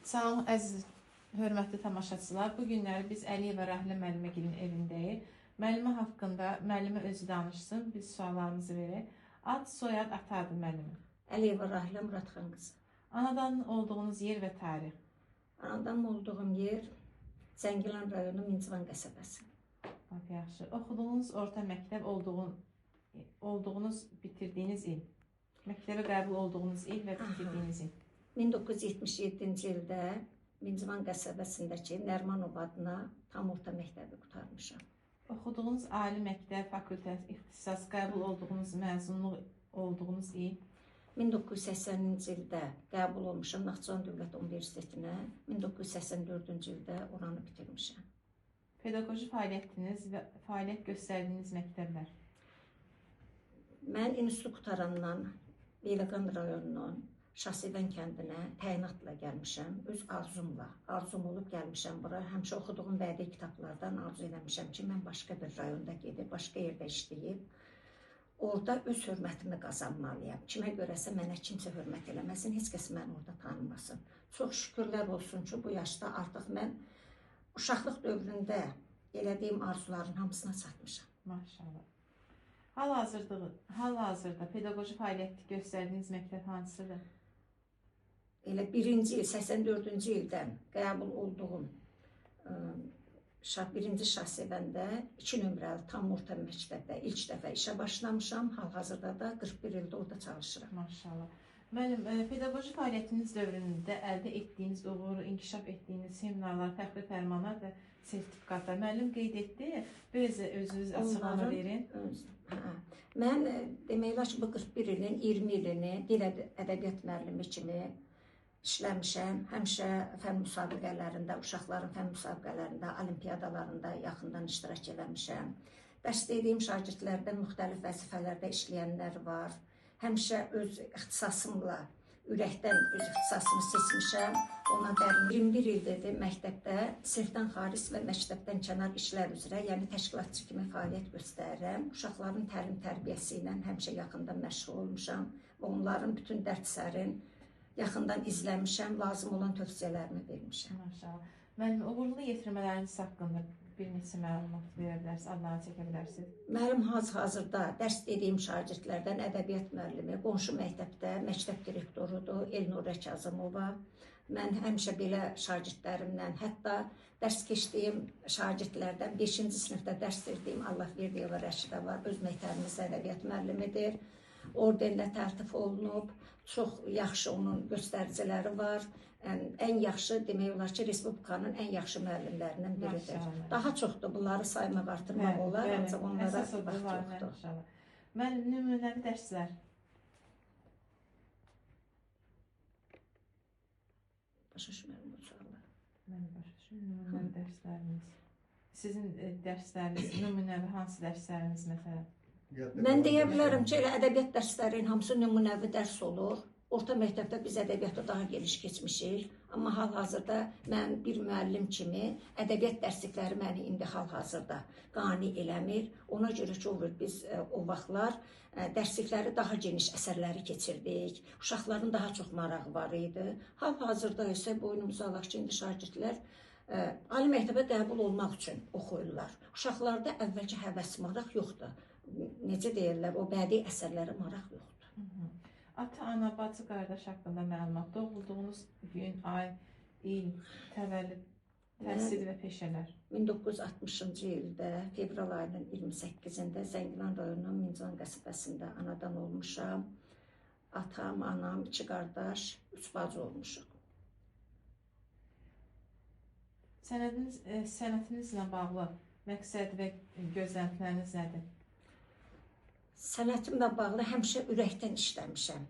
Salam əziz hörmətli tamaşaçılar. Bu günləri biz Əliyeva Rahilə müəlliməgilin evindəyik. Müəllimə haqqında müəllimə özü danışsın, biz suallarımızı verək. Ad, soyad, ata adı müəllimə. Əliyeva Rahilə Muradxan qızı. Anadan olduğunuz yer və tarix. Anadan olduğum yer Zəngilan rayonu Mincivan qəsəbəsi. Bax, yaxşı. Oxuduğunuz orta məktəb olduğunuz bitirdiyiniz il. Məktəbə qəbul olduğunuz il və bitirdiyiniz il. 1977-ci ildə Mincivan qəsəbəsindəki Nərmanov adına tam orta məktəbi qurtarmışam. Oxuduğunuz ali məktəb, fakültə, ixtisas, qəbul olduğunuz, məzunluq olduğunuz il. 1980-ci ildə qəbul olmuşam Naxçıvan Dövlət Universitetinə. 1984-cü ildə oranı bitirmişəm. Pedaqoji fəaliyyətiniz və fəaliyyət göstərdiyiniz məktəblər. Mən institutu qurtarandan Beyləqan rayonunun Şahsevən kəndinə təyinatla gəlmişəm, öz arzumla. Arzum olub gəlmişəm bura. Həmişə oxuduğum bədii kitablardan arzu eləmişəm ki, mən başqa bir rayonda gedib, başqa yerdə işləyib, orada öz hörmətimi qazanmalıyam. Kimə görəsə mənə kimsə hörmət eləməsin, heç kəs məni orada tanımasın. Çox şükürlər olsun ki, bu yaşda artıq mən uşaqlıq dövründə elədiyim arzuların hamısına çatmışam. Maşallah. Hal-hazırda pedaqoji fəaliyyət göstərdiyiniz məktəb hansıdır? Elə birinci il, 84-cü ildən qəbul olduğum birinci Şahsevəndə 2 nömrəli tam orta məktəbdə ilk dəfə işə başlamışam. Hal-hazırda da 41 ildə orada çalışıram. Maşallah. Müəllim, pedaqoji fəaliyyətiniz dövründə əldə etdiyiniz uğur, inkişaf etdiyiniz seminarlar, fəxri fərmanlar və sertifikatlar. Müəllim qeyd etdi, biraz özünüz açıqlama verin. Mən demək olar ki, bu 41 ilin 20 ilini dil ədəbiyyat müəllimi kimi işləmişəm. Həmişə fənn müsabiqələrində, uşaqların fənn müsabiqələrində, olimpiyadalarında yaxından iştirak eləmişəm. Dərs dediyim şagirdlərdən müxtəlif vəzifələrdə işləyənlər var. Həmişə öz ixtisasımla, ürəkdən öz ixtisasımı seçmişəm. Ona dərin 21 il dedi məktəbdə sinifdən xaric və məktəbdən kənar işlər üzrə, yəni təşkilatçı kimi fəaliyyət göstərirəm. Uşaqların təlim tərbiyəsi ilə həmişə yaxından məşğul olmuşam və onların bütün dərd-sərin yaxından izləmişəm, lazım olan tövsiyələrimi vermişəm. Maşallah. Müəllim, uğurlu yetirmələriniz haqqında bir neçə məlumat verə bilərsiniz, adlarını çəkə bilərsiniz. Mənim hazırda dərs dediyim şagirdlərdən ədəbiyyat müəllimi, qonşu məktəbdə məktəb direktorudur Elnurə Kazımova. Mən həmişə belə şagirdlərimlə, hətta dərs keçdiyim şagirdlərdən 5-ci sinifdə dərs verdiyim Allahverdiyeva Rəşidə var, öz məktəbimizdə ədəbiyyat müəllimidir. Ordenlə təltif olunub, çox yaxşı onun göstəriciləri var. Ən yaxşı, demək olar ki, Respublikanın ən yaxşı müəllimlərindən biridir. Maşallah. Daha çoxdur, bunları saymaq, artırmaq olar, ancaq onlara vaxt yoxdur. Müəllim, nümunəvi dərslər. Başa düşmürəm bu sualı. Mən başa düşmürəm, nümunəvi dərsləriniz. Sizin dərsləriniz, nümunəvi hansı dərsləriniz məsələn? Mən deyə bilərəm ki, elə ədəbiyyat dərslərinin hamısı nümunəvi dərs olur. Orta məktəbdə biz ədəbiyyatda daha geniş keçmişik. Amma hal-hazırda mən bir müəllim kimi ədəbiyyat dərslikləri məni indi hal-hazırda qane eləmir. Ona görə ki, biz o vaxtlar dərslikləri daha geniş əsərləri keçirdik. Uşaqların daha çox marağı var idi. Hal-hazırda isə boynumuza alaq ki, indi şagirdlər ali məktəbə qəbul olmaq üçün oxuyurlar. Uşaqlarda əvvəlki həvəs, maraq yoxdur. Necə deyirlər, o bədii əsərlərə maraq yoxdur. Ata, ana, bacı, qardaş haqqında məlumat, doğulduğunuz gün, ay, il, təvəllüd, təhsil və peşələr. 1960-cı ildə fevral ayının 28-də Zəngilan rayonunun Mincivan qəsəbəsində anadan olmuşam. Atam, anam, 2 qardaş, 3 bacı olmuşuq. Sənətinizlə bağlı məqsəd və gözləntiləriniz nədir? Sənətimlə bağlı həmişə ürəkdən işləmişəm.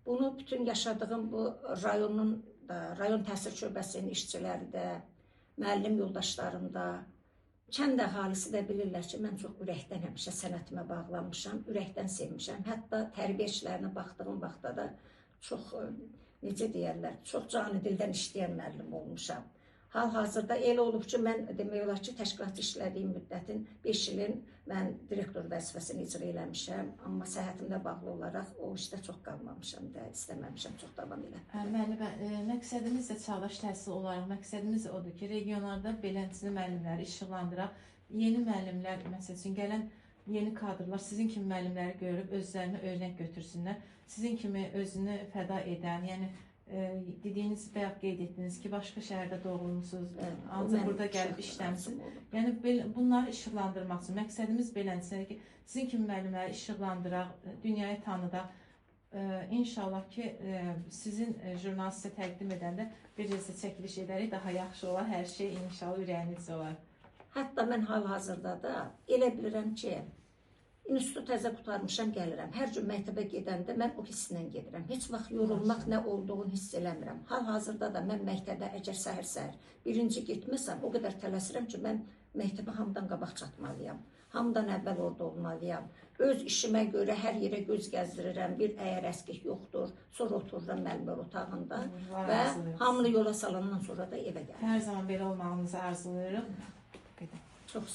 Bunu bütün yaşadığım bu rayonun da, rayon təhsil şöbəsinin işçiləri də, müəllim yoldaşlarım da, kənd əhalisi də bilirlər ki, mən çox ürəkdən həmişə sənətimə bağlanmışam, ürəkdən sevmişəm. Hətta tərbiyə işlərinə baxdığım vaxtda da çox, necə deyərlər, çox canı dildən işləyən müəllim olmuşam. Hal-hazırda elə olub ki, mən demək olar ki, təşkilatda işlədiyim müddətin 5 ilin mən direktor vəzifəsini icra eləmişəm, amma səhhətimlə bağlı olaraq o işdə çox qalmamışam da, istəməmişəm çox davam eləmək. Müəllimə, məqsədimiz də çağdaş təhsil olaraq, məqsədimiz də odur ki, regionlarda belənsini müəllimləri işıqlandıraq, yeni müəllimlər, məsəl üçün, gələn yeni kadrlar sizin kimi müəllimləri görüb özlərinə örnək götürsünlər, sizin kimi özünü fəda edən, yəni dediyiniz, bayaq qeyd etdiniz ki, başqa şəhərdə doğulmusunuz, ancaq burada gəlib işləmisiniz. Yəni bunları işıqlandırmaq üçün məqsədimiz beləncə ki, sizin kimi müəllimləri işıqlandıraq, dünyaya tanıdaq. İnşallah ki, sizin jurnalı sizə təqdim edəndə bir necə çəkiliş edərik, daha yaxşı olar, hər şey inşallah ürəyinizdə olar. Hətta mən hal-hazırda da elə bilirəm ki, institutu təzə qurtarmışam, gəlirəm. Hər gün məktəbə gedəndə mən o hisslə gedirəm. Heç vaxt yorulmaq nə olduğunu hiss eləmirəm. Hal-hazırda da mən məktəbə əgər səhər-səhər birinci getməsəm, o qədər tələsirəm ki, mən məktəbə hamıdan qabaq çatmalıyam. Hamıdan əvvəl orada olmalıyam. Öz işimə görə hər yerə göz gəzdirirəm. Bir əgər əskik yoxdur, sonra otururam müəllimlər otağında və hamını yola salandan sonra da evə gəlirəm. Hər zaman belə olmağınızı arzulayırıq. Çox sağ.